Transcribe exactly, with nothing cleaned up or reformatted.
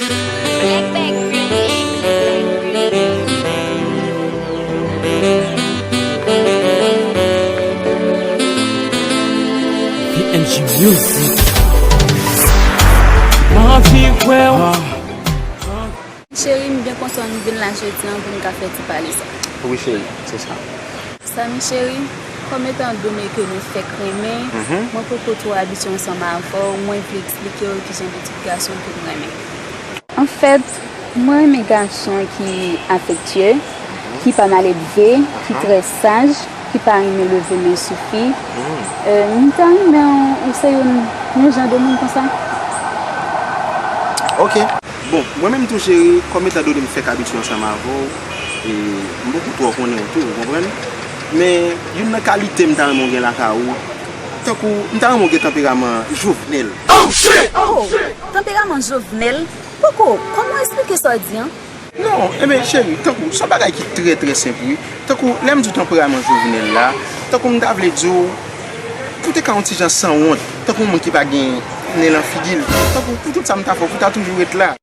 P N G Music. M anvi wè w. Cheri, m byen kontan nou vin la jodi an pou n ka fè ti pale sa. Wi, cheri, se sa. Samy cheri, kòm etan done ke nou fèk renmen, mwen poko twò abitye ansanm avè w, mwen vle eksplike w kijan de tip gason ke m renmen. Anfèt, mwen renmen gason ki afektye, ki pa maledve, ki trè saj, ki pa renmen leve men sou fi. Euh, m ta renmen w se youn, yon jan de moun konsa. Ok. Bon, mwen menm tou cheri, kòm etan done m fèk abitye ansanm avè w, e m poko twò konnen w tou, ou konprann? Men, youn nan kalite m ta renmen w gen lakay ou, tankou, m ta renmen w gen tanperaman Jovenel. Oh, shit! Oh, tanperaman Jovenel? Poko, kòman w eksplike sa w di an? Non, enben, cheri, tankou, se yon bagay ki trè, trè senp, wi. Tankou, lè m di w tanperaman Jovenel la, tankou m ta vle di w, pou te ka yon ti jan sanwont, tankou yon moun ki pa gen nen lan figi l. Tankou, pou tout sa m ta fè w, pou ta toujou ret la.